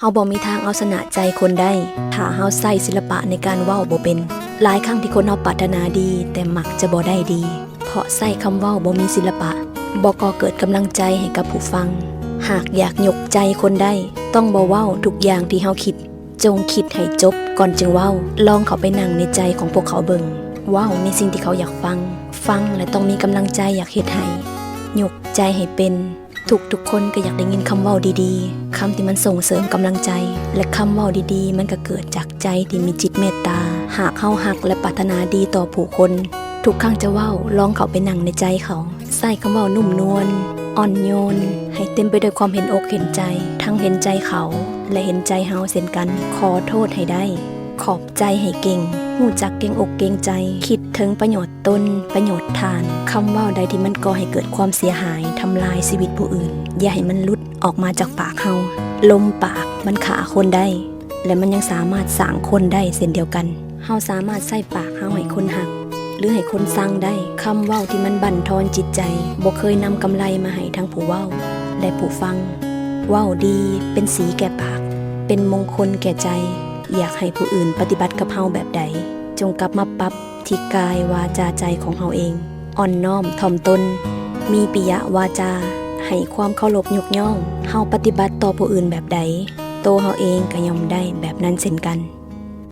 ເຮົາບໍ່ມີທາງເອົາຊະນະໃຈຄົນໄດ້ ຖ້າເຮົາໃຊ້ສິລະປະໃນການເວົ້າບໍ່ເປັນ. ຫຼາຍຄັ້ງທີ່ຄົນເຮົາປາດຖະໜາດີ ແຕ່ມັກຈະບໍ່ໄດ້ດີ ເພາະໃຊ້ຄຳເວົ້າບໍ່ມີສິລະປະ. ບໍ່ກໍ່ເກີດກຳລັງໃຈໃຫ້ກັບຜູ້ຟັງ. ຫາກຢາກຍົກໃຈຄົນໄດ້ ຕ້ອງບໍ່ເວົ້າທຸກຢ່າງທີ່ເຮົາຄິດ. ຈົ່ງຄິດໃຫ້ຈົບກ່ອນຈຶ່ງເວົ້າ. ລອງເຂົ້າໄປນັ່ງໃນໃຈຂອງພວກເຂົາເບິ່ງ. ເວົ້າໃນສິ່ງທີ່ເຂົາຢາກຟັງ. ຟັງແລະຕ້ອງມີກຳລັງໃຈຢາກເຮັດໃຫ້. ຍົກໃຈໃຫ້ເປັນ. ທຸກໆຄົນກໍຢາກໄດ້ຍິນຄຳເວົ້າດີໆ, ຄຳທີ່ມັນສົ່ງເສີມກຳລັງໃຈ ແລະ ຄຳເວົ້າດີໆ ມັນກໍເກີດຈາກໃຈທີ່ມີຈິດເມດຕາ. ຫາກເຮົາຮັກ ແລະ ປາດຖະໜາດີຕໍ່ຜູ້ຄົນ, ທຸກຄັ້ງຈະເວົ້າ, ລອງເຂົ້າໄປນັ່ງໃນໃຈເຂົາ. ໃຊ້ຄຳເວົ້ານຸ້ມນວນ, ອ່ອນໂຍນ, ໃຫ້ເຕັມໄປດ້ວຍຄວາມເຫັນອົກເຫັນໃຈ, ທັງເຫັນໃຈເຂົາ ແລະ ເຫັນໃຈເຮົາເຊັ່ນກັນ. ຂໍໂທດໃຫ້ໄດ້. ຂອບໃຈໃຫ້ເກັ່ງ, ຮູ້ຈັກເກັ່ງອົກເກັ່ງໃຈ, ຄິດເຖິງປະໂຫຍດຕົນ, ປະໂຫຍດທ່ານ. ຄຳເວົ້າໃດທີ່ມັນກໍ່ໃຫ້ເກີດຄວາມເສຍຫາຍ, ທຳລາຍຊີວິດຜູ້ອື່ນ, ຢ່າໃຫ້ມັນຫຼຸດອອກມາຈາກປາກເຮົາ. ລົມປາກມັນຂ້າຄົນໄດ້, ແລະ ມັນຍັງສາມາດສ້າງຄົນໄດ້ເຊັ່ນດຽວກັນ. ເຮົາສາມາດໃຊ້ປາກເຮົາໃຫ້ຄົນຮັກ ຫຼື ໃຫ້ຄົນຊັງໄດ້. ຄຳເວົ້າທີ່ມັນບັ້ນທອນຈິດໃຈ ບໍ່ເຄີຍນຳກຳໄລມາໃຫ້ທັງຜູ້ເວົ້າ ແລະ ຜູ້ຟັງ. ເວົ້າດີເປັນສີແກ່ປາກ, ເປັນມົງຄົນແກ່ໃຈ. ຢາກໃຫ້ຜູ້ອື່ນປະຕິບັດກັບເຮົາແບບໃດ, ຈົ່ງກັບມາປັບທີ່ກາຍ, ວາຈາ, ໃຈຂອງເຮົາເອງ. ອ່ອນນ້ອມຖ່ອມຕົນ, ມີປິຍະວາຈາ, ໃຫ້ຄວາມເຄົາລົບຍົກຍ້ອງ. ເຮົາປະຕິບັດຕໍ່ຜູ້ອື່ນແບບໃດ, ໂຕເຮົາເອງກໍຍ່ອມໄດ້ແບບນັ້ນເຊັ່ນກັນ.